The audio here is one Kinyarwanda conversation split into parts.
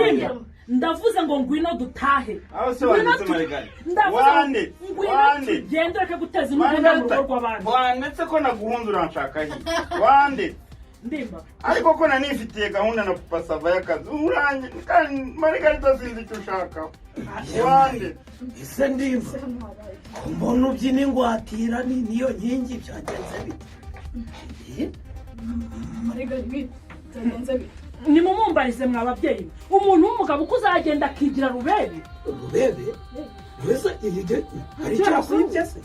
Ndimba, ndavuze ngo ngwino dutahe. Aho se Ngwino wanditse, Marigari? Ndavuze ngo Wanditse, ngwino wanditse. tugende, ureke guteza intugunda mu rugo rw'abandi. Wanditse ko naguhunze, uranshaka he? Wanditse? Ndimba. Ariko ko nanifitiye gahunda na Papa Sava y'akazi, urange kandi Marigarita, sinzi icyo ushaka. Wanditse? Ese Ndimba, ko mbona ubyina ingwatira ni niyo nkingi, byagenze bite? Eh? Marigari, bite? Byagenze bite? Nimumumbarize mwa babyeyi, umuntu w'umugabo uko uzagenda akigira rubebe. Rubebe wese hari icyo yakwibye se?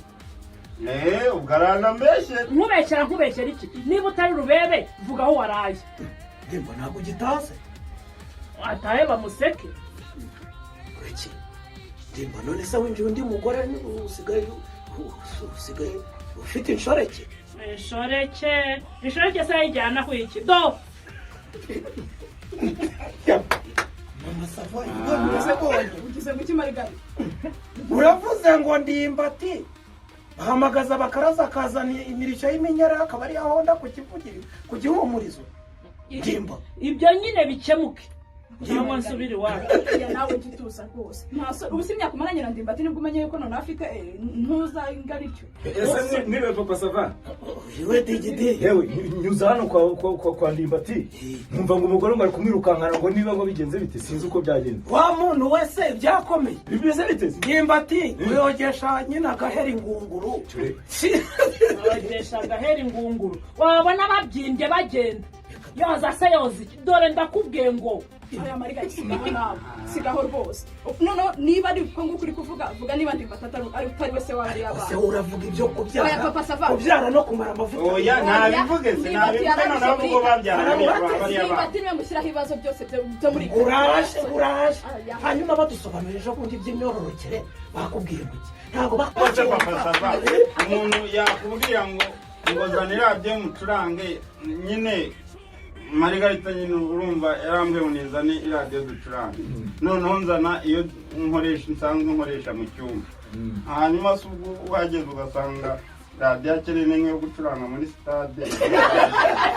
Eee, ubwo aranambeshye. Nkubeshyera, nkubeshyera iki? Niba utari rubebe, vuga aho waraye. Ndimba, ntabwo ugitase. Atahe bamuseke. Iki Ndimba, none se winjiye undi mugore, usigaye ufite inshoreke? Inshoreke, inshoreke se yayijyana ku iki do? Mama Sava, ibigori bimeze bonye. Ugize ngo iki, Marigari? Uravuze ngo Ndimbati bahamagaza abakaraza, akazana imirishyo y'iminyera, akaba ari ahonda ku kivugiri, ku gihumurizo, Ndimba. Ibyo nyine bikemuke cyangwa nsubire iwacu. Ya, nawe jya utuza rwose. Nta so ubu si imyaka umaranye na Ndimbati nibwo umenye yuko noneho afite ntuza ingana ityo? Ese mwiriwe, Papa Sava? Yewe, Digidi. Yewe, nyuza hano kwa Ndimbati, nkumva ngo umugore ngo ari kumwirukankana, ngo niba ngo bigenze bite, sinzi uko byagenze. Wa muntu wese, byakomeye. Bimeze bite se? Ndimbati uyogesha nyine agahera ingunguru. Ture. Yogesha agahera ingunguru, wabona babyimbye bagenda, yoza se yoza iki? Dore ndakubwiye ngo Aya Marigari, sigaho nawe, sigaho rwose. Noneho niba ari uko nguko uri kuvuga, vuga niba Ndimbati atari we se wari Se abana. uravuga ibyo kubyara. Oya, Papa Sava. Kubyara no kumara amavuta. Oya, ntabivuge se, ntabivuge noneho ubwo babyaranye bariya bana. Ndimbati niwe mushyiraho ibibazo byose byo muri Uraje, uraje. Aya. Hanyuma badusobanurira ejo bundi iby'imyororokere, bakubwiye ngo iki? Ntabwo Rwose Papa Sava, bakubwiye. Umuntu yakubwira ngo zana iradiyo mucurange nyine. Marigarita nyine, urumva yarambwiye ngo nizane iradiyo ducurange, noneho nzana iyo nkoresha, nsanzwe nkoresha mu cyumba. Hanyuma se ubwo uhageze ugasanga radiyo akeneye ni nk'iyo gucuranga muri sitade.